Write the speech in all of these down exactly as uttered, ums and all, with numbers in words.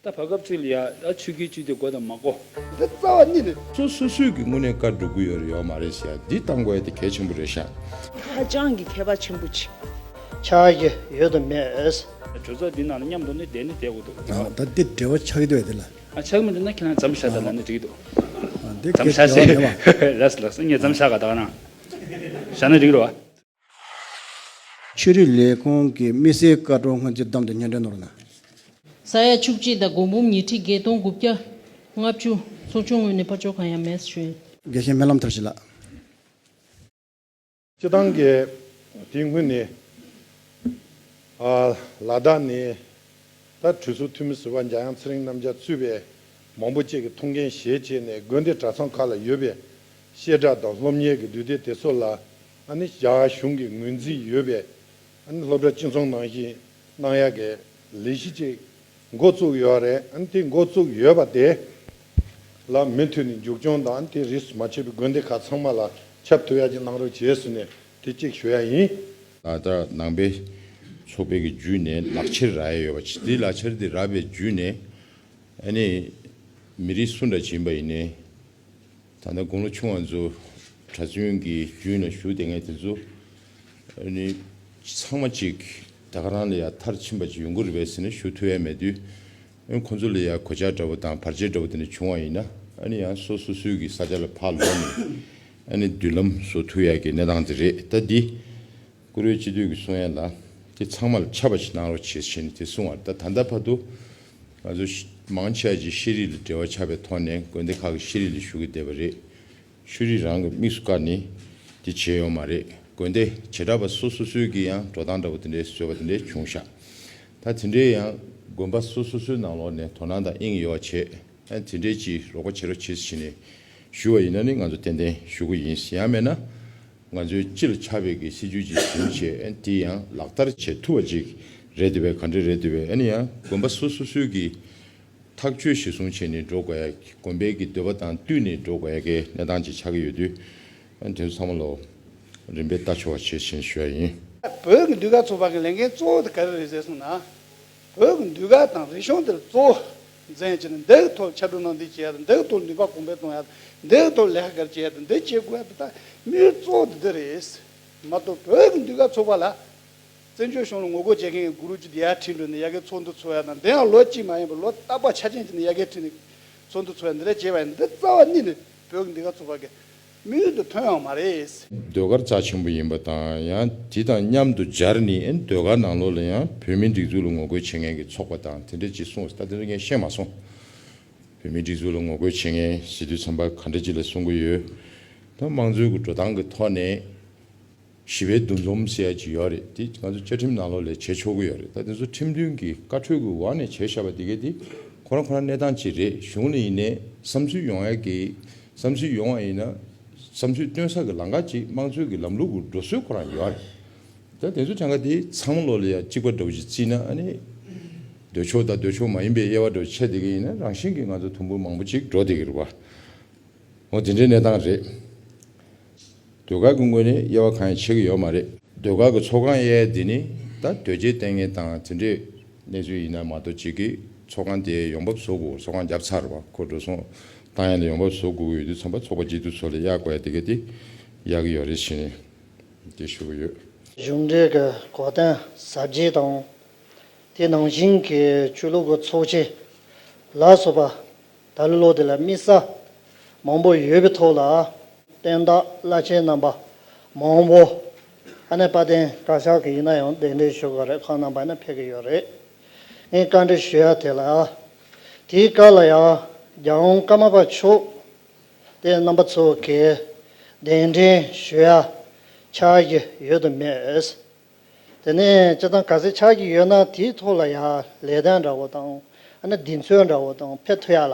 ད་བར་སྐབས་ཅིག་ལ་ཡ་ཨ་ཆོས་བརྒྱུད་སྤྱི་འཐུས་དགོས་དང་མ་དགོས། འདི་རྩ་བ་ཉིད་ནས། སོ་སོ་སོས་ཀྱི་དངོས་གནས་བཀའ་སྒྲུབ་ཀྱི་ཡོད་རེད་ཡོད་མ་རེད་ཟེར་ཡ་འདི་བཏང་དགོས་ཡ་དེ་གལ་ཆེན་པོ་རེད་ཤག་ཧ་ཅང་གི་ཁྱད་པར་ཆེན་པོ་ཆེ། ཆགས་ཀྱི་ཡོད་དམ་མེད། གྲོས་ཚོགས་འདི་ནང་ལ་མཉམ་དུ་ནི་བསྡད་ནི་བསྡད་དགོས་འདུག་ཨ། ད་འདི་འབྲེལ་བ་ཆགས་ཀྱི་འདུག་ཡ་འདི་ལ། ཨ་ཆགས་མི་འདུག་ན་ཁྱེད་རང་མཚམས་བཞག་ད་ལ་ནི་འགྲིག་གི་འདུག་ཨ། འདི་མཚམས་བཞག་ཟེར། འབྲེལ་བ་མེད་པ། ལགས་སོ་ལགས་སོ། ངས་མཚམས་བཞག་ག་ད་ག་རང་བཞག་ན་འགྲིག་གི་རེད་བ། ཆོས་རིག་ལས་ཁུངས་ཀྱི་དམིགས་བསལ་བཀའ་འཁྲོལ་སྔོན་རྩིས་བདམས་ཏེ་སྙན་སྒྲོན་ནོར་ན། ས་ཡ་བཅུ་གཅིག་དང་སྒོ་འབུམ་ཉིས་ཁྲི་བརྒྱད་སྟོང་དགུ་བརྒྱ་ལྔ་བཅུ། ཚོགས་ཆུང་ངོས་ནས་ཕར་ཕྱོགས་གང་ཡང་མེད་ཞུ། དགེ་བཤེས་སྨོན་ལམ་མཐར་ཕྱིན་ལགས། སྤྱི་བཏང་གི་དེ་སྔོན་ནས་ཨ་ལ་དྭགས་ནས་ད་གྲོས་ཚོགས་འཐུས་མི་ཟུར་པ་འཇམ་དབྱངས་ཚེ་རིང་རྣམ་རྒྱལ་གཙོས་པའི་མང་པོ་ཅིག་གིས་ཐུགས་འགན་བཞེས་བྱས་ནས་དགོན་སྡེ་གྲྭ་ཚང་ཁག་ལ་ཡོད་པའི་བཤད་གྲྭ་དང་སློབ་གཉེར་གྱི་འདུས་སྡེ་དེ་ཚོ་ལ་ཨ་ནི་རྒྱ་གཞུང་གི་ངོས་འཛིན་ཡོད་པའི་ཨ་ནི་སློབ་གྲྭ་སྤྱི་ཚོགས་ནང་བཞིན་གནང་ཡག་གི་ལས་གཞི་ཅིག་འགོ་བཙུགས་ཡོད་རེད། ཨ་ནི་དེ་འགོ་བཙུགས་ཡོད་པ་དེ་ལ་མུ་མཐུད་ནས་མཇུག་སྐྱོང་དང་ཨ་ནི་དེ་རིས་སུ་མ་ཆད་པའི་དགོན་སྡེ་ཁག་ཚང་མ་ལ་ཁྱབ་ཐུབ་ཡག་ཅིག་གནང་རོགས་བྱས་ཟེར་ནས་དེ་གཅིག་ཞུ་ཡག་ཡིན། ད་ལྟ་ནང་པའི་ཚོགས་པའི་གི་བརྒྱུད་ནས་ལག་ཁྱེར་རག་ཡས་ཡོད་པ་ཅིག་དེ་ལག་ཁྱེར་དེ་རག་པའི་བརྒྱུད་ནས་ཨ་ནི་མི་རིགས་སུ་འདྲ་ཅིག་ཡིན་པ་ཡིན་ནའི། ད་ལྟ་དགུང་ལོ་ཆུང་བ་ཚོ་གྲྭ་བཙུན་གྱི་རྒྱུན་ལ་ཞུགས་བསྡད་མཁན་དེ་ཚོ་ཨ་ནི་ཚང་མ་ཅིག་ད་ག་རང་ལ་ཡ་མཐར་ཕྱིན་པ་ཅིག་ཡོང་གི་རེད་པས་ཟེར་ནས་ཞུ་ཐུབ་ཡ་མེད་དུས་ཨ་ནི་ཁོ་ཚོ་ལ་ཡ་གོད་ཆག་འདྲ་བོ་དང་བར་ཆད་འདྲ་བོ་དེ་འདྲ་བྱུང་བ་ཡིན་ན་ཨ་ནི་ཡང་སོ་སོ་སོའི་གི་ས་ཆ་ལ་ཕར་ལོག་ནས་ཨ་ནི་མདུན་ལམ་བཟོ་ཐུབ་ཡ་གི་གནས་སྟངས་དེ་རེད། ད་འདི་བཀུར་འོས་སྤྱི་འཐུས་ཀྱིས་གསུང་ཡ་ལ་དེ་ཚང་མ་ལ་ཁྱབ་པ་ཞིག་གནང་རོགས་བྱེད་ཟེར་ནས་དེ་གསུང་བ་རེད། ད་ད་ལྟ་བར་དུ་ང་ཚོ་ཤ- མང་ཆེ་བ་ཅིག་ཤེས་རིག་ལ་འབྲེལ་བ་ཆགས་པའི་ཐོག་ནས་དགོན་སྡེ་ཁག་གི་ཤེས་རིག་ལ་ཞུགས་ཀྱི་བསྡད་པ་རེད། ཆོས་རིག་རང་གི་དམིགས་སུ་བཀར་ནས་དེ་བྱས་ཡོད་མ་རེད། དགོན་སྡེ་བྱེ་བྲག་པ་སོ་སོ་སོའི་གི་ཡང་འགྲོ་སྟངས་འདྲ་བོ་དེ་འདྲའི་བཟོས་པ་དེ་འདྲའི་བྱུང་ཤག་ད་དེ་འདྲའི་ཡང་དགོན་པ་སོ་སོ་སོའི་ནང་ལོགས་ནས་དོ་སྣང་དང་དབྱིངས་ཡོད་པ་བྱས། ཨ་དེ་འདྲའི་ཅིག་རོགས་པ་བྱེད་རོགས་བྱེད་ཟེར་ནས་ཞུ་བ་ཡིན་ན་ནི་ང་ཚོ་ཏན་ཏན་ཞུ་གི་ཡིན། ཡང་མེད་ན་ང་ཚོའི་སྤྱི་ལ་ཆགས་པའི་གི་སྲིད་ཇུས་ཅིག་བཟུང་བྱས་ཨ་དེ་ཡང་ལག་བསྟར་བྱེད་ཐུབ་པ་ཅིག་རེད་འདུག་པས། ག་འདྲ་རེད་འདུག་པས། ཨ་ནི་ཡང་དགོན་པ་སོ་སོ་སོའི་གི་ཐག་གཅོད་གཞིར་བཟུང་བྱས་ནས་འགྲོ་དགོས་ཡ། དགོན་པའི་གི་འདོད་པ་དང་བསྟུན་ནས་འགྲོ་དགོས་ཡ་གི་གནས་སྟངས་ཅིག་ཆགས་ཀྱི་ཡོད་དུས་ཨ་ནི་དེ་ཚོ་ཚང་མ་ལོ་རིམ་པས་ལྟ་ཆོག་པ་བྱེད་བཞིན་ཞུ་ཡ་ཡིན། བོད་ཀྱི་ཟློས་གར་ཚོགས་པ་གི་ལས་འགན་གཙོ་བོ་དེ་ག་རེ་རེད་ཟེར་སོང་ན། བོད་ཀྱི་ཟློས་གར་དང་རིག་གཞུང་དེ་ལ་གཙོ་བོ་འཛིན་བྱས་ནས་འདི་གི་ཐོག་ཕྱར་གྲུ་གནང་འདི་བྱེད་ཡ་དང་། འདི་གི་ཐོག་ནུས་པ་གོང་འཕེལ་གཏོང་ཡ་དང་། འདི་གི་ཐོག་ལས་ཀ་ག་རེ་བྱེད་ཡ་དང་། འདི་བྱེད་དགོས་ཡ་དེ་ད་དམིགས་ཡུལ་གཙོ་བོ་དེ་འདི་རེད་མ་གཏོགས། བོད་ཀྱི་ཟློས་གར་ཚོགས་པ་ལ་བཙན་བྱོལ་གཞུང་ལ་ངོ་རྒོལ་བྱེད་མཁན་གྱི་གུ་རུ་ཅིག་དེ་ཡར་ཁྲིད་འགྲོ་ནས་ཡ་གི་ཚོགས་འདུ་ཚོགས་ཡ་དང་། དེ་ཡང་ལོ་གཅིག་མ་ཡིན་པར་ལོ་རྟག་པར་འཆར་ཅན་བྱས་ནས་ཡ་གི་ཁྲིད་ནས་ཚོགས་འདུ་ཚོགས་ཡ་འདི་འདྲ་བྱེད་པ་ཡིན། འདི་རྩ་བ་ཉིད་ནས་བོད་ཀྱི་ཟློས་གར་ཚོགས་པ་གི་དམིགས་ཡུལ་དུ་ཐོན་ཡོང་མ་རེད། ཟློས་གར་རྩ་ཆེན་པོ་ཡིན་པ་དང་། ཡང་དེ་དང་མཉམ་དུ་སྦྱར་ནས་ཨེ་ཟློས་གར་ནང་ལོགས་ལ་ཡང་བོད་མིའི་སྒྲིག་འཛུགས་ལ་ངོ་རྒོལ་བྱེད་མཁན་གྱི་ཚོགས་པ་དང་དེ་འདྲ་ཅིག་གསུངས། ད་དེ་འདྲ་ངས་ཤེས་མ་སོང་། བོད་མིའི་སྒྲིག་འཛུགས་ལ་ངོ་རྒོལ་བྱེད་མཁན་ཟེར་དུས་ཙམ་པ་ག་འདྲ་ཅིག་ལ་གསུང་གི་ཡོད། ད་དམངས་གཙོའི་གི་འགྲོ་སྟངས་ཀྱི་ཐོག་ནས་ཞི་བའི་འདུ་འཛོམས་ཟེར་ཡ་ཅིག་ཡོད་རེད། དེ་ང་ཚོ་བཅའ་ཁྲིམས་ནང་ལོགས་ལ་བྱེད་ཆོག་གི་ཡོད་རེད། ད་དེ་ཚོ་ཁྲིམས་མཐུན་གྱི་བཀའ་འཁྲོལ་གྱི་འོག་ནས་བྱས་བཞག་པ་དེ་གས་དེ་ཁོ་རང་ཁོ་རང་གནས་སྟངས་ཅིག་རེད། གཞུང་ལ་ཡིན་ནའི་བསམ་ཚུལ་ཡོང་ཡ་གི་བསམ་ཚུལ་ཡོང་བ་ཡིན་ན་བསམ་ཚུལ་བཏོན་ས་གི་ལམ་ཁ་ཅིག་དམངས་གཙོའི་གི་ལམ་ལུགས་ཀྱི་འགྲོ་སྲོལ་ཁོ་རང་ཡོད་རེད། ད་དེ་ཚོ་གྲངས་ཀ་དེ་ཚང་མ་ལོགས་ལ་ཡ་གཅིག་པ་འདྲ་བོ་ཅིག་བརྩིས་ན་ཨ་ནི་འདོད་ཕྱོགས་དང་འདོད་ཕྱོགས་མ་ཡིན་པའི་དབྱེ་བ་འདྲ་བོ་ཕྱེ་བསྡད་ཀྱི་ཡིན་ན་རང་བཞིན་གྱིས་ང་ཚོ་དུམ་བུ་མང་པོ་ཅིག་འགྲོ་བསྡད་ཀྱི་རེད་བ། འོ་དེ་འདྲའི་གནས་སྟངས་རེད། ཟློས་གར་གྱི་ངོས་ནས་དབྱེ་བ་གང་ཡང་ཕྱེ་གི་ཡོད་མ་རེད། ཟློས་གར་གྱི་ཚོགས་ཁང་གཡར་ཡས་དེ་ནི་ད་དོལ་རྒྱལ་བསྟེན་མཁན་དང་དེ་འདྲའི་གནས་ཚུལ་ཡིན་ན་མ་གཏོགས་ཅིག་གིས་ཚོགས་ཁང་དེ་ཡོང་འབབ་བཟོ་དགོས། ཚོགས་ཁང་བརྒྱབ་ཚར་བ་ཁོ་འགྲོ་སོང་བཏང་ཡས་ལ་ཡོང་འབབ་བཟོ་དགོས་ཀྱི་ཡོད་དུས་ཙམ་པ་ཚོགས་པ་སྐྱིད་སྡུག་ཚོ་ལ་གཡར་དགོས་ཡ་དེ་ག་དེ་གཡར་གྱི་ཡོད་རེད་ཟེར་ནས་དེ་ཞུ་གི་ཡོད། གཞུང་འབྲེལ་གྱི་གོ་སྟོན་གཟབ་རྒྱས་དང་། དེ་ནང་བཞིན་གྱི་ཆོས་ལུགས་ཀྱི་ཚོགས་ཆེན་ལ་སོགས་པ་ད་ལོ་ལོ་དེ་ལ་དམིགས་བསལ་མང་པོ་ཡོད་པའི་ཐོག་ལ་བསྟན་བདག་བླ་ཆེན་རྣམ་པ་མང་པོ་ཨ་ནེ་དཔལ་ལྡན་བཀའ་ཤག་གི་ཡིན་ན་ཡང་གདན་འདྲེན་ཞུ་དགོས་རེད། ཁོང་རྣམ་པ་ནི་ཕེབས་ཀྱི་ཡོད་རེད། ངས་བཀའ་འདྲི་ཞུ་ཡ་དེ་ལ་དེའི་སྐབས་ལ་ཡང་རྒྱལ་དབང་ཀརྨ་པ་མཆོག་དེ་རྣམ་པ་ཚོ་གིས་གདན་འདྲེན་ཞུ་ཡ་ཆགས་ཀྱི་ཡོད་དམ་མེད། དེ་ནས་སྤྱིར་བཏང་ག་ཚོད་ཆགས་ཀྱི་ཡོད་ན་དེའི་ཐོག་ལ་ཡང་ལས་དོན་འདྲ་བོ་དང་ཨ་ནི་གདེང་ཚོད་འདྲ་བོ་དང་ཕེབས་ཐུབ་ཡ་ལ་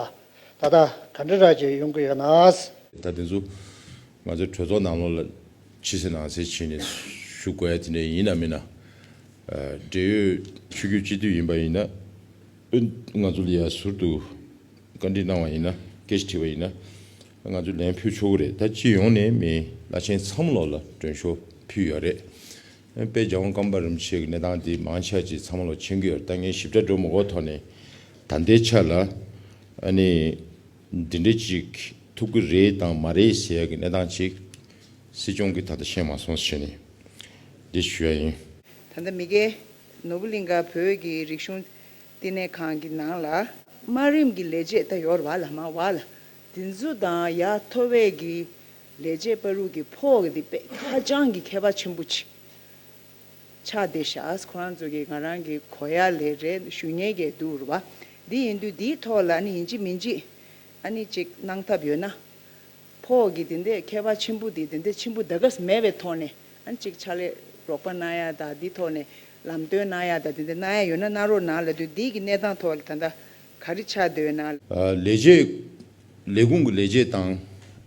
ད་ལྟ་ག་འདྲ་ར་ཅིག་ཡོང་གི་ཡོད་ན། ད་དེ་ཚོ་ང་ཚོའི་གྲོས་ཚོགས་ནང་ལོགས་ལ་ཕྱི་གསལ་ནང་གསལ་བྱས་ནས་ཞུ་དགོས་ཡ་དེ་འདྲ་ཡིན་ན་མིན་ན། འབྲེལ་ཡོད་ཆོས་བརྒྱུད་སྤྱི་འཐུས་ཡིན་པ་ཡིན་ན། ཨ་ང་ཚོ་ལ་ཡ་ཟུར་དུ་བཀའ་འདྲི་གནང་བ་ཡིན་ན་སྐད་ཆ་དྲིས་པ་ཡིན་ན་ང་ཚོས་ལན་ཕུལ་ཆོག་གི་རེད། ད་སྤྱི་ཡོངས་ནས་མི་བླ་ཆེན་ཚང་མ་ལོགས་ལ་མགྲོན་ཤོག་ཕུལ་ཡོད་རེད། དཔལ་རྒྱལ་དབང་ཀརྨ་པ་རིན་པོ་ཆེ་གི་གནས་སྟངས་འདི་མང་ཆེ་བ་ཅིག་ཚང་མ་ལོགས་མཁྱེན་གྱི་ཡོད་རེད། ད་ངས་ཞིབ་ཕྲ་འགྲོ་མ་དགོས་ཐོག་ནས་ ད་ལྟའི་ཆ་ལ་ཨ་ནི་འདི་འདྲ་ཅིག་ཐུབ་ཀྱི་རེད་དང་མ་རེད་ཟེར་ཡ་གི་གནས་སྟངས་ཅིག་སྲིད་སྐྱོང་གིས་ད་ལྟ་ཤེས་མ་སོང་ཟེར་ནས་འདི་ཞུ་ཡ་ཡིན། ད་ལྟ་མི་སྒེར་ནོར་བུ་གླིང་ག་བོད་ཀྱི་རིག་གཞུང་བསྟི་གནས་ཁང་གི་ནང་ལ་དམའ་རིམ་གྱི་ལས་བྱེད་ད་ཡོད་རེད་བ་ལ་མ་བ་ལ་འདི་ཚོ་དང་ཡར་མཐོ་བའི་གི་ལས་བྱེད་བར་དུ་གི་ཕོགས་ཀྱི་འདི་དཔེ་ཧ་ཅང་གི་ཁྱད་པར་ཆེན་པོ་ཅིག་ཆགས་བསྡད་ཤག་ཁོ་རང་ཚོ་གིས་ང་རང་གི་གོ་ཡ་ལས་རེད་ཞུ་མཁན་གྱི་འདུག་རུ་བ། འདི་ཡིན་དུས་འདིའི་ཐོག་ལ་ཨ་ནི་ཡིན་གཅིག་མིན་གཅིག་ཨ་ནི་ཅིག་གནང་ཐབས་ཡོད་ན། ཕོགས་ཀྱི་དེ་འདྲས་ཁྱད་པར་ཆེན་པོ་དེ་དེ་འདྲས་ཆེན་པོ་ད་ག་སེ་མེད་པའི་ཐོག་ནས་ཨ་ནི་ཅིག་ཕྱག་ལས་རོགས་པ་གནང་ཡ་དང་འདི་ཐོག་ནས་ལམ་སྟོན་གནང་ཡ་དང་དེ་འདྲས་གནང་ཡ་ཡོད་ན་གནང་རོགས་གནང་ལབ་དུས་འདི་གི་གནས་སྟངས་ཐོག་ལ་ད་ལྟ་ག་རེ་ཆགས་བསྡད་ཡོད་ན། ལས་བྱེད་ལས་ཁུངས་ཀྱི་ལས་བྱེད་དང་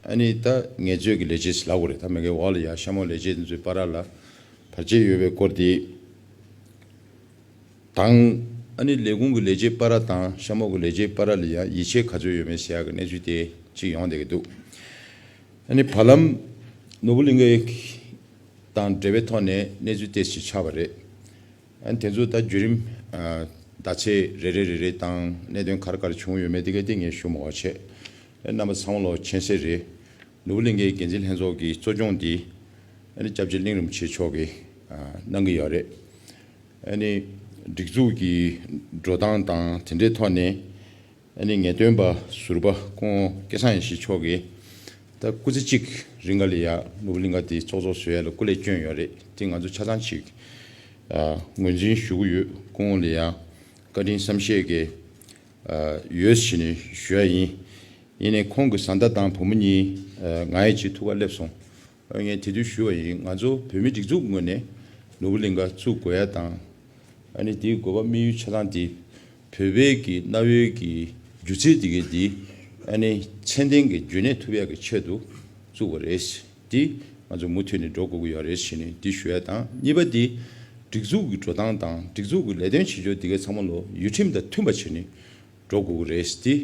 ཨ་ནི་ད་ངལ་རྩོལ་གྱི་ལས་བྱེད་ཟེར་ལབ་དགོས་རེད། ད་མ་གིའི་འོག་ལ་ཡ་གཤམ་འོག་ལས་བྱེད་དེ་ཚོའི་བར་ལ་བར་ཆད་ཡོད་པའི་སྐོར་དེ་དང་ཨ་ནི་ལས་ཁུངས་ཀྱི་ལས་བྱེད་བར་དང་གཤམ་འོག་གི་ལས་བྱེད་བར་ལ་ཡང་ཡིད་ཆེས་ག་ཚོད་ཡོད་མེད་ཟེར་ཡག་གི་གནས་ཚུལ་དེ་གཅིག་ཡོང་བསྡད་ཀྱི་འདུག་ཨ་ནི་བར་ལམ་ནོར་བུ་གླིང་གའི་དང་འབྲེལ་བའི་ཐོག་ནས་གནས་ཚུལ་ཏོག་ཙམ་ཆགས་པ་རེད། ཨ་ནི་དེ་ཚོ་ད་བརྒྱུད་རིམ་ཨ་ཟླ་ཚེས་རེ་རེ་རེ་རེ་དང་གནད་དོན་ག་རེ་ག་རེ་བྱུང་ཡོད་མེད་དེ་ག་དེ་ངས་ཞུ་མ་དགོས་བྱས། ཨ་རྣམ་པ་ཚང་མ་ལོ་མཁྱེན་གསལ་རེད། ནོར་བུ་གླིང་གའི་འགན་འཛིན་ལྷན་ཚོགས་ཀྱི་གཙོ་སྐྱོང་འདི་ཨ་ནི་སྐྱབས་རྗེ་གླིང་རིན་པོ་ཆེ་མཆོག་གིས་ཨ་གནང་གི་ཡོད་རེད། ཨ་ནི་སྒྲིག་འཛུགས་ཀྱི་འགྲོ་སྟངས་དང་དེ་འདྲའི་ཐོག་ནས་ཨ་ནི་ངེས་སྟོན་པ་ཟུར་པ་སྐུ་ངོ་སྐལ་བཟང་ཡེ་ཤེས་མཆོག་གིས་ད་སྐུ་ཚེ་གཅིག་རིང་ག་ལ་ཡ་ནོར་བུ་གླིང་ག་དེ་ཚོགས་གཙོ་བཟོ་ཡ་ལ་སྐུ་ལས་བསྐྱོན་ཡོད་རེད། དེ་ང་ཚོ་ཆ་ཚང་ཅིག་ཨ་ངོས་འཛིན་ཞུ་གི་ཡོད། སྐུ་ངོ་ལ་ཡ་བཀའ་དྲིན་བསམ་ཤེས་ཀྱི་ཨ་ཡོད་ཟེར་ནས་ཞུ་ཡ་ཡིན། ཡིན་ནའི་ཁོང་གི་བཟའ་ཟླ་དང་བུ་མོ་གཉིས་ཨ་ང་ཡི་ཆེད་ཐུགས་ཁ་སླེབས་སོང་། ཨ་ངས་དེ་དུས་ཞུས་པ་ཡིན། ང་ཚོ་བོད་མི་སྒྲིག་འཛུགས་ངོས་ནས་ནོར་བུ་གླིང་ག་བཙུགས་དགོས་ཡ་དང་། ཨ་ནི་དེའི་དགོས་པ་དམིགས་ཡུལ་ཆ་ཚང་དེ་བོད་པའི་གི་གནའ་བོའི་གི་སྒྱུ་རྩལ་དེ་གའི་དེ་ཨ་ནི་ཚད་ལྡན་གྱི་རྒྱུན་གནས་ཐུབ་ཡ་གི་ཆེད་དུ་བཙུགས་པ་རེད། དེ་ང་ཚོ་མུ་མཐུད་ནས་འགྲོ་དགོས་ཀྱི་ཡོད་རེད་ཟེར་ནས་དེ་ཞུ་ཡ་དང་། གཉིས་པ་དེ་སྒྲིག་འཛུགས་ཀྱི་འགྲོ་སྟངས་དང་སྒྲིག་འཛུགས་ཀྱི་ལས་དོན་བྱེད་ཕྱོགས་དེ་གའི་ཚང་མ་ལོ་ཡུལ་ཁྲིམས་དང་མཐུན་པ་བྱས་ནས་འགྲོ་དགོས་ཀྱི་རེད། དེ་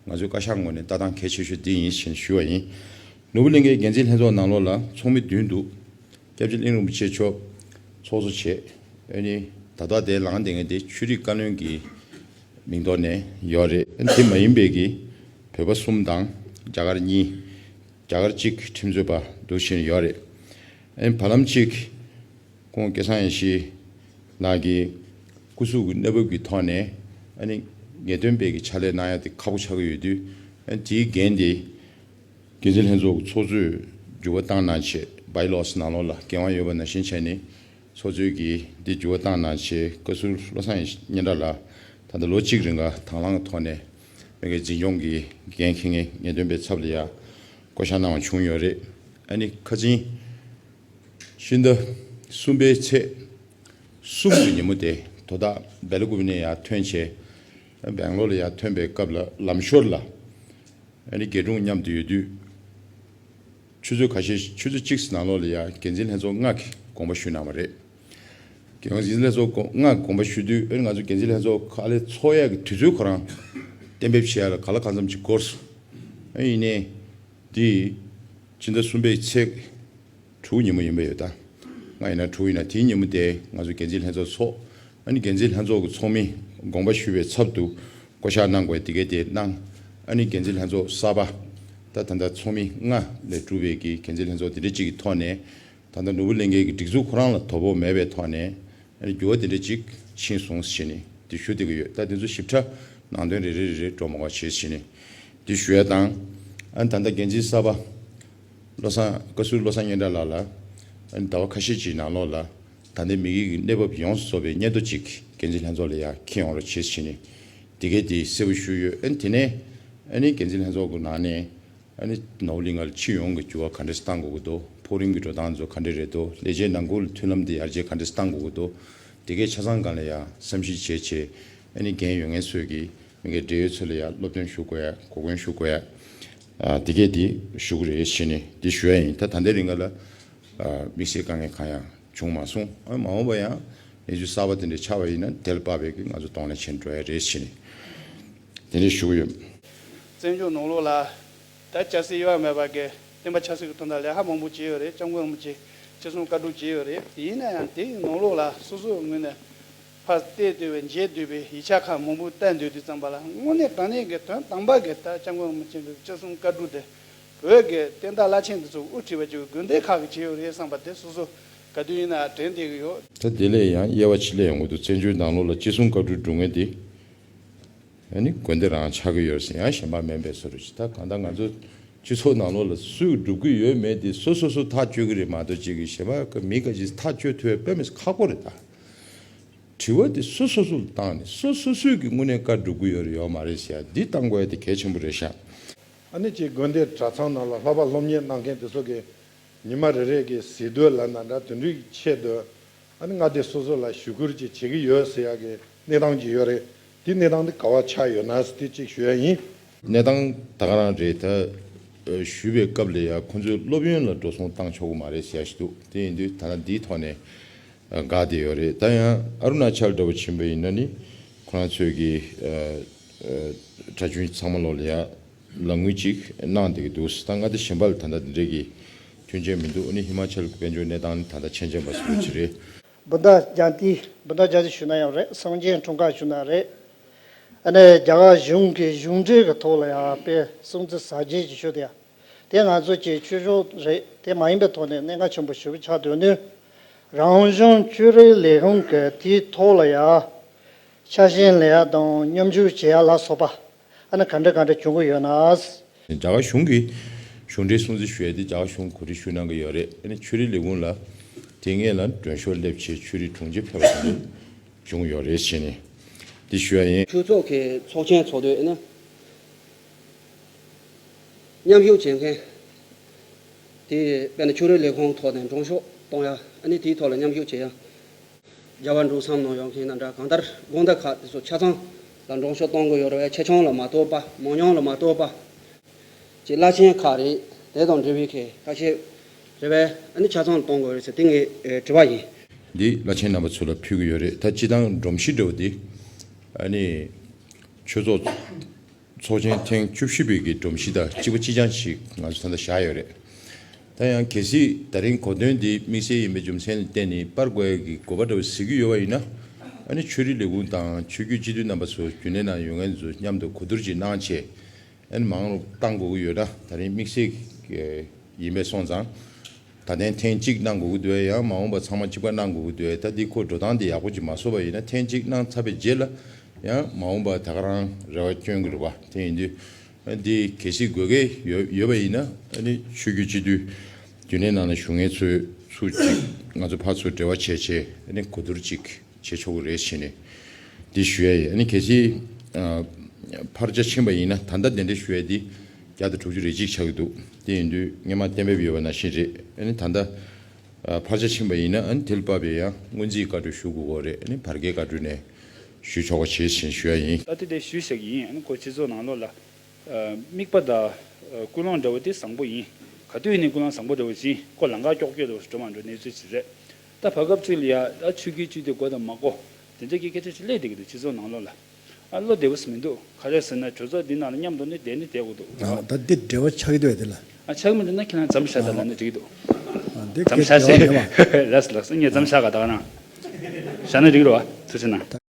ང་ཚོའི་བཀའ་ཤག་ངོས་ནས་ལྟ་སྟངས་གལ་ཆེ་ཤོས་དེ་ཡིན་ཞེས་ཞུ་བ་ཡིན། ནོར་བུ་གླིང་གའི་འགན་འཛིན་ལྷན་ཚོགས་ནང་ལོགས་ལ་ཚོགས་མི་བདུན་འདུག་སྐྱབས་རྗེ་གླིང་རིན་པོ་ཆེ་མཆོག་ཚོགས་གཙོ་བྱས། ཨ་ནི་ད་ལྟ་དེ་ལངས་བསྡད་མཁན་དེ་ཆོས་རིག་བཀའ་བློན་གྱི་མིང་ཐོག་ནས་ཡོད་རེད། ཨ་ནི་དེ་མ་ཡིན་པའི་གི་བོད་པ་གསུམ་དང་རྒྱ་གར་གཉིས། རྒྱ་གར་གཅིག་ཁྲིམས་རྩོད་པ་འདུག་བཞིན་ཡོད་རེད། ཨ་ནི་བར་ལམ་གཅིག་ཁོང་སྐལ་བཟང་ཡེ་ཤེས་ལགས་ཀྱིས་སྐུ་གཟུགས་ཀྱི་གནས་བབ་ཀྱི་ཐོག་ནས་ཨ་ནི་ངེས་སྟོན་པའི་གི་ཕྱག་ལས་གནང་ཡ་དེ་ཁག་པོ་ཆགས་ཀྱི་ཡོད་དུས། ཨ་ནི་དེའི་འགན་དེ་འགན་འཛིན་ལྷན་ཚོགས་ཀྱི་ཚོགས་གཙོས་འགྱུར་བ་བཏང་གནང་བྱས། བྷའི་ལོས་ནང་ལོགས་ལ་འགན་དབང་ཡོད་པ་ནང་བཞིན་བྱས་ནས་ཚོགས་གཙོས་ཀྱིས་འདི་འགྱུར་བ་བཏང་གནང་བྱས། བཀའ་ཟུར་བློ་བཟང་སྙན་གྲགས་ལགས་ད་ལྟ་ལོ་གཅིག་རིང་ག་དང་བླངས་ཐོག་ནས་མི་སྒེར་འཛིན་སྐྱོང་གི་འགན་འཁྱེར་མཁན་ངེས་སྟོན་པའི་ཚབ་ལ་ཡ་བསྐོ་བཞག་གནང་བ་བྱུང་ཡོད་རེད། ཨ་ནི་ཁ་སང་ཕྱི་ཟླ་གསུམ་པའི་ཚེས་གསུམ་གྱི་ཉིན་མོ་དེ་དོ་བདག་སྦེལ་ཀོབ་ནས་ཡར་ཐོན་བྱས། སྦེང་ལོར་ལ་ཡར་ཐོན་པའི་སྐབས་ལ་ལམ་ཞོར་ལ་ཨ་ནི་རྒྱལ་དྲུང་མཉམ་དུ་ཡོད་དུས། ཆུ་ཚོད་ཁ་ཤས་ཆུ་ཚོད་གཅིག་ནང་ལོགས་ལ་ཡ་འགན་འཛིན་ལྷན་ཚོགས་ལྔ་གི་དགོངས་པ་ཞུས་གནང་བ་རེད། འགན་འཛིན་ལྷན་ཚོགས་ལྔ་གི་དགོངས་པ་ཞུ་དུས། ཨ་ནི་ང་ཚོ་འགན་འཛིན་ལྷན་ཚོགས་ཁ་ལས་ཚོགས་ཡག་གི་དུས་ཚོད་ཁོ་རང་གཏན་འབེབས་བྱེད་ཡ་ལ་ག་ལ་གང་འཚམ་ཅིག་འགོར་སོང་། ཨ་ཡིན་ནའི་འདི་ཕྱི་ཟླ་གསུམ་པའི་ཚེས་དྲུག་ཉིན་མོ་ཡིན་པ་ཡོད་ད། ལྔ་ཡིན་ན་དྲུག་ཡིན་ན་དེའི་ཉིན་མོ་དེ་ང་ཚོ་འགན་འཛིན་ལྷན་ཚོགས་ཚོགས། ཨ་ནི་འགན་འཛིན་ལྷན་ཚོགས་ཀྱི་ཚོགས་མི་དགོངས་པ་ཞུ་བའི་ཚབ་ཏུ་བསྐོ་བཞག་གནང་དགོས་དེ་གས་དེ་གནང་། ཨ་ནི་འགན་འཛིན་ལྷན་ཚོགས་གསར་པ་ད་ད་ལྟ་ཚོགས་མི་ལྔ་ལས་གྲུབ་པའི་གི་འགན་འཛིན་ལྷན་ཚོགས་དེ་འདྲ་གཅིག་གི་ཐོག་ནས། ད་ལྟ་ནོར་བུ་གླིང་གའི་གི་སྒྲིག་འཛུགས་ཁོ་རང་ལ་དོ་ཕོག་མེད་པའི་ཐོག་ནས་ཨ་ནི་འགྱུར་བ་དེ་འདྲ་ཅིག་ཕྱིན་སོང་ཟེར་ནས་དེ་ཞུ་བསྡད་ཀྱི་ཡོད། ད་དེ་ཚོ་ཞིབ་ཕྲ་ནང་དོན་རེ་རེ་རེ་རེ་འགྲོ་མ་དགོས་བྱས་ཟེར་ནས་དེ་ཞུ་ཡ་དང་། ཨ་ནི་ད་ལྟ་འགན་འཛིན་གསར་པ་བློ་བཟང་བཀའ་ཟུར་བློ་བཟང་སྙན་གྲགས་ལགས་ལ་ཨ་ནི་ཟླ་བ་ཁ་ཤས་ཀྱི་ནང་ལོགས་ལ་ད་ལྟའི་མི་སྒེར་གྱི་གནས་བབ་ཡོངས་སུ་རྫོགས་པའི་སྙན་ཐོ་ཅིག་འགན་འཛིན་ལྷན་ཚོགས་ལ་ཡ་འཁྱེར་ཡོང་རོགས་བྱས་ཟེར་ནས་དེ་གས་དེ་གསལ་པོ་ཞུས་ཡོད། ཨ་ནི་དེ་ནས་ཨ་ནི་འགན་འཛིན་ལྷན་ཚོགས་ཀྱི་ནང་ནས། ཨ་ནི་ནོར་བུ་གླིང་ག་ལ་སྤྱི་ཡོངས་ཀྱི་འགྱུར་བ་ག་འདྲས་བཏང་དགོས་ཀྱི་འདུག་ཕོགས་རིམ་གྱི་འགྲོ་སྟངས་ཚོ་ག་འདྲས་རེད་འདུག་ལས་བྱེད་ནང་ཁུལ་མཐུན་ལམ་དེ་ཡར་རྒྱས་ག་འདྲས་བཏང་དགོས་ཀྱི་འདུག་དེ་གའི་ཆ་ཚང་སྒང་ལ་ཡང་བསམ་གཞིག་བྱས་བྱས། ཨ་ནི་འགན་ཡོད་མཁན་ཚོས་ཀྱིས་མི་སྒེར་འབྲེལ་ཡོད་ཚོ་ལ་ཡང་སློབ་སྟོན་ཞུ་དགོས་ཡ། གོ་སྐོན་ཞུ་དགོས་ཡ། ཨ་དེ་གས་དེ་ཞུ་གི་རེད་ཞེས་ནས་འདི་ཞུ་ཡ་ཡིན། ད་ད་ལྟའི་རིང་ག་ལ་ཨ་དམིགས་བསལ་དཀའ་ངལ་གང་ཡང་བྱུང་མ་སོང་། ཨ་མ་འོངས་པ་ཡང་གནས་ཚུལ་གསར་པ་དེ་འདྲ་ཆགས་པ་ཡིན་ན་དེ་ལ་དཔག་པའི་གི་ང་ཚོ་གདོང་ལེན་བྱེད་འགྲོ་ཡ་རེད་ཞེས་ནས་དེ་འདྲ་ཞུ་གི་ཡོད། བཙན་བྱོལ་ནང་ལོགས་ལ་ད་སྐྱ་སེར་དབྱེ་བ་མེད་པ་གི་བསྟན་པ་ཆབ་སྲིད་ཀྱི་དོན་དག་ལས་ཀ་མང་པོ་བྱས་ཡོད་རེད། སྐྱབས་མགོན་རིན་པོ་ཆེ་ཁྲི་སྲོང་བཀའ་སྒྲུབ་བྱས་ཡོད་རེད། ཡིན་ན་ཡང་དེ་ཡི་ནང་ལོགས་ལ་སོ་སོའི་ངོས་ནས་ ཕར་བལྟས་སྡོད་པའི་མཇལ་སྡོད་པའི་ཡིག་ཆ་ཁག་མང་པོ་བལྟས་སྡོད་དུས་ཙམ་པ་ལ། དངོས་གནས་དྲང་གནས་ཀྱི་དོན་དམ་པ་གི་ད་སྐྱབས་མགོན་རིན་པོ་ཆེ་གི་སྤྱི་གསུང་བཀའ་འགྲོས་དེ་བོད་ཀྱི་བསྟན་བདག་བླ་ཆེན་འདི་ཚོ་དབུ་ཁྲིད་པ་ཅིག་དགོན་སྡེ་ཁག་གིས་བྱས་ཡོད་རེད་བསམ་པ་དེ་སོ་སོ་ག་དུས་ཡིན་ན་དྲན་བསྡད་ཀྱི་ཡོད། ད་དེ་ལས་ཡང་དབྱེ་བ་ཕྱེ་ལེ་ཡོང་གི་འདུག་བཙན་བྱོལ་ནང་ལོགས་ལ་སྤྱི་གསུང་བཀའ་འགྲོས་སྒྲུབ་མཁན་དེ། ཨ་ནི་དགོན་སྡེ་རང་ཆགས་ཀྱི་ཡོད་ཟེར། ཡང་གཞན་པ་མིན་པའི་བཟོ་འདྲ་ཞིག་ད་གང་ལྟར་ང་ཚོ་སྤྱི་ཚོགས་ནང་ལོགས་ལ་སུས་སྒྲུབ་ཀྱི་ཡོད་མེད་དེ་སོ་སོ་སོ་ཐག་གཅོད་ཀྱི་རེད་མ་གཏོགས། གཅིག་གིས་གཞན་པ་གི་མི་འགའ་ཞིག་ཐག་གཅོད་ཐུབ་ཡ་དཔེ་མི་སྲིད་ཁག་པོ་རེད་ད། དྲི་བ་དེ་སོ་སོ་སོ་ལ་བཏང་ནས་སོ་སོ་སོས་ཀྱི་དངོས་གནས་བཀའ་སྒྲུབ་ཀྱི་ཡོད་རེད་ཡོད་མ་རེད་ཟེར་ཡ་འདི་བཏང་དགོས་ཡ་དེ་གལ་ཆེན་པོ་རེད་ཤག་ཨ་ནི་ཅིག་དགོན་སྡེ་གྲྭ་ཚང་ནང་ལ་ལྷག་པར་སློབ་གཉེར་གནང་མཁན་དེ་ཚོ་གིས་ཉི་མ་རེ་རེ་གི་ཟས་དུས་ལ་ན་འདྲ་དེ་འདྲའི་ཆེད་དུ་ཨ་ནི་མངའ་སྡེ་སོ་སོ་ལ་ཞུ་སྐུལ་ཅིག་བྱེད་ཀྱི་ཡོད་ཟེར་ཡག་གི་གནས་སྟངས་ཅིག་ཡོད་རེད། དེ་གནས་སྟངས་དེ་ག་བ་ཆགས་ཡོད་ན་ཟེར་དེ་གཅིག་ཞུ་ཡ་ཡིན། གནས་སྟངས་ད་ག་རང་རེད། ད་ཨ་ཞུས་པའི་སྐབས་ལ་ཡ་ཁོང་ཚོས་སློབ་ཡོན་ལ་འགྲོ་སོང་བཏང་ཆོག་གི་མ་རེད་ཟེར་ཡ་ཞིག་འདུག་དེ་ཡིན་དུས་ད་ལྟ་འདིའི་ཐོག་ནས་ཨ་འགག་བསྡད་ཡོད་རེད། ད་ཡང་ཨ་རུ་ན་ཅལ་འདྲ་བོ་ཕྱིན་པ་ཡིན་ན་ནི་ཁོ་རང་ཚོས་ཀྱི་ཨ་ཨ་གྲྭ་རྒྱུན་ཚང་མ་ལོག་ལ་ཡ་ལམ་ངོས་ཅིག་གནང་བསྡད་ཀྱི་འདུག་ད་མངའ་སྡེ་གཞན་པ་ལ་ད་ལྟ་འདི་འདྲའི་གི་མཐུན་རྐྱེན་མི་འདུག་ཨ་ནི་ཧི་མ་ཅལ་གྱི་དཔལ་འབྱོར་གནས་སྟངས་ནི་ད་ལྟ་ཆེན་ཆེན་པ་ཟེར་བ་ཅིག་རེད། བུ་ཟླ་རྒྱ་ཏི། བུ་ཟླ་རྒྱ་ཏི་ཞུ་ན་ཡང་རེད། སངས་རྒྱས་འཁྲུངས་སྐར་ཞུ་ན་རེད། ཨ་ནི་རྒྱ་གར་གཞུང་གི་གཞུང་འབྲེལ་གྱི་ཐོག་ལ་ཡང་དཔེ་སྲུང་བརྩི་ཟབ་རྒྱས་ཀྱི་ཞུ་དེ་ཡང་དེ་ང་ཚོ་ཀྱི་ཆོས་ཕྱོགས་རེད། དེ་མ་ཡིན་པའི་ཐོག་ནས་གནད་འགག་ཆེན་པོ་ཞེ་པོ་ཆགས་འདུག་ནི། རང་གཞུང་ཆོས་རིག་ལས་ཁུངས་ཀྱི་དེའི་ཐོག་ལ་ཡང་ཆ་ཤས་ལེན་ཡ་དང་མཉམ་ཞུགས་བྱེད་ཡ་ལ་སོགས་པ་ཨ་ནི་ག་འདྲ་ག་འདྲ་བྱུང་གི་ཡོད་ན། རྒྱ་གར་གཞུང་གིས་གཞུང་འབྲེལ་སྲུང་བརྩི་ཞུ་ཡ་དེ་རྒྱ་གར་གཞུང་གོ་སྒྲིག་ཞུ་གནང་གི་ཡོད་རེད། ཨ་ནི་ཆོས་རིག་ལས་ཁུངས་ལ་དེ་སྔོན་ལ་མགྲོན་ཤོག་སླེབས་བྱས་ཆོས་རིག་དྲུང་ཆེ་ཕེབས་པ་དེ་བྱུང་ཡོད་རེད་ཟེར་ནས་འདི་ཞུ་ཡ་ཡིན། ཆོས་ཚོགས་ཀྱི་ཚོགས་ཆེན་ཚོགས་དུས་ཨ་ནི་མཉམ་ཞུགས་བྱེད་མཁན་དེ་དཔེར་ན་ཆོས་རིག་ལས་ཁུངས་ཐོག་ནས་མགྲོན་ཤོག་གཏོང་ཡ། ཨ་ནི་དེའི་ཐོག་ལ་མཉམ་ཞུགས་བྱེད་ཡ། རྒྱལ་བ་འབྲུག་བསམ་གནང་ཡོང་མཁན་ན་འདྲ་གང་ལྟར་དགོན་སྡེ་ཁག་དེ་ཚོ་ཆ་ཚང་ལ་མགྲོན་ཤོག་གཏོང་གི་ཡོད་རེད་བས། ཆེ་ཆུང་ལ་མ་གཏོགས་པ། མང་ཉུང་ལ་མ་གཏོགས་པ། ཅིག་བླ་ཆེན་ཁག་རེད། དེ་དང་འབྲེལ་བའི་གི་ཁ་ཤས་རེད་བས། ཨ་ནི་ཆ་ཚང་ལ་གཏོང་དགོས་རེད་ཟེར་དེ་ངའི་ཨེ་དྲི་བ་ཡིན། འདི་བླ་ཆེན་རྣམ་པ་ཚོ་ལ་ཕུལ་གི་ཡོད་རེད། ད་སྤྱི་བཏང་སྒྲོམ་གཞི་འདྲ་བོ་འདི་ཨ་ནི་ཆོས་ཚོགས་ཚོགས་ཆེན་ཐེངས་བཅུ་བཞི་པའི་གི་སྒྲོམ་གཞི་དང་གཅིག་པ་གཅིག་རྐྱང་ཞིག་ང་ཚོ་ད་ལྟ་བཞག་ཡོད་རེད། ད་ཡང་གལ་སྲིད་ད་རིང་གོ་སྟོན་འདི་དམིགས་བསལ་ཡིན་པའི་རྒྱུ་མཚན་ལ་བརྟེན་ནས་སྤར་དགོས་ཡ་གི་དགོས་པ་འདྲ་བོ་གཟིགས་ཀྱི་ཡོད་པ་ཡིན་ན། ཨ་ནི་ཆོས་རིག་ལས་ཁུངས་དང་ཆོས་བརྒྱུད་སྤྱི་འཐུས་རྣམ་པ་ཚོ་རྒྱུན་ལས་ནང་ཡོད་མཁན་ཚོ་མཉམ་དུ་གོ་བསྡུར་ཅིག་གནང་བྱས། ཨ་ནི་མང་རུ་བཏང་དགོས་ཀྱི་ཡོད་ན། ད་རིང་དམིགས་བསལ་ཡིན་པས་སོང་ཙང་། ད་ཐེངས་ཐེངས་གཅིག་གནང་དགོས་ཀྱི་འདུག་ཡང་མ་འོངས་པ་ཚང་མ་གཅིག་པ་གནང་དགོས་ཀྱི་འདུག་ད་འདི་ཁོ་འགྲོ་སྟངས་འདི་ཡག་པོ་ཅིག་མ་བཟོ་བ་ཡིན་ན། ཐེངས་གཅིག་གནང་ཚར་བའི་རྗེས་ལ་ཡང་མ་འོངས་པ་ད་ག་རང་རེ་བ་སྐྱོན་གྱི་རེད་བ། དེ་ཡིན་དུས་ཨ་འདི་གལ་སྲིད་དགོས་གལ་ཡོད་ཡོད་པ་ཡིན་ན། ཨ་ནི་ཆོས་བརྒྱུད་སྤྱི་འཐུས་རྒྱུན་ལས་ནང་ལ་བཞུགས་མཁན་ཚོས་ཚུར་ཅིག་ང་ཚོ་ཕར་ཚུར་འབྲེལ་བ་བྱས་བྱས་ཨ་ནི་གོ་བསྡུར་ཅིག་བྱེད་ཆོག་གི་རེད་ཟེར་ནས་འདི་ཞུ་ཡ་ཡིན། ཨ་ནི་གལ་སྲིད་ཨ་ཕར་ཆ་ཕྱིན་པ་ཡིན་ན། ད་ལྟ་དེ་འདྲ་ཞུ་ཡ་འདི་བརྒྱ་དང་དྲུག་ཅུ་རེ་གཅིག་ཆགས་ཀྱི་འདུག་དེ་ཡིན་དུས་སྔོན་མ་གཏན་འབེབས་ཡོད་པ་ནང་བཞིན་རེད། ཨ་ནི་ད་ལྟ་ཨ་ཕར་ཆ་ཕྱིན་པ་ཡིན་ན། ཨ་ནི་དེ་ལ་དཔག་པའི་ཡང་སྔོན་རྩིས་བཀའ་འཁྲོལ་ཞུ་དགོས་ཀྱི་རེད། ཨ་ནི་བར་བརྒལ་བཀའ་འཁྲོལ་ནས་ཞུ་ཆོག་པ་བྱེད་ཟེར་ཞུ་ཡ་ཡིན། ད་དེ་འདྲ་ཞུས་བཞག་གི་ཡིན། ཨ་ནི་ཁོ་སྤྱི་ཚོགས་ནང་ལོགས་ལ་ཨ་དམིགས་པ་དང་ཨ་ཀུན་སློང་འདྲ་བོ་དེ་བཟང་པོ་ཡིན། ག་དུས་ཡིན་ནའི་ཀུན་སློང་བཟང་པོ་འདྲ་བོ་ཅིག་ཡིན། ཁོ་ལམ་ཁ་ཀྱོག་ཀྱོག་འདྲ་བོ་ཞིག་འགྲོ་མ་འགྲོ་གནས་ཚུལ་ཅིག་རེད། ད་བར་སྐབས་ཅིག་ལ་ཡ་ཨ་ཆོས་བརྒྱུད་སྤྱི་འཐུས་དགོས་དང་མ་དགོས་དེ་འདྲ་གི་སྐད་ཆ་ཅིག་སླེབས་བསྡད་ཀྱི་འདུག་སྤྱི་ཚོགས་ནང་ལོགས་ལ། ཨ་བློ་བདེ་པོ་ཞིག་མི་འདུག་ག་རེ་ཟེར་ན་གྲོས་ཚོགས་འདི་ནང་ལ་མཉམ་དུ་ནི་བསྡད་ནི་བསྡད་དགོས་འདུག་ཨ་ད་འདི་འབྲེལ་བ་ཆགས་ཀྱི་འདུག་ཨེ་དེ་ལ། ཨ་ཆགས་མི་འདུག་ན་ཁྱེད་རང་མཚམས་བཞག་དང་ལབ་ན་འགྲིག་གི་འདུག་ཨ་འདི་མཚམས་བཞག་ཟེར། འབྲེལ་བ་མེད་པ། ལགས་ལགས་སོ། ངས་མཚམས་བཞག་ག་ད་ག་ན་བཞག་ན་འགྲིག་གི་རེད་བ། ཐུགས་རྗེ་གནང་།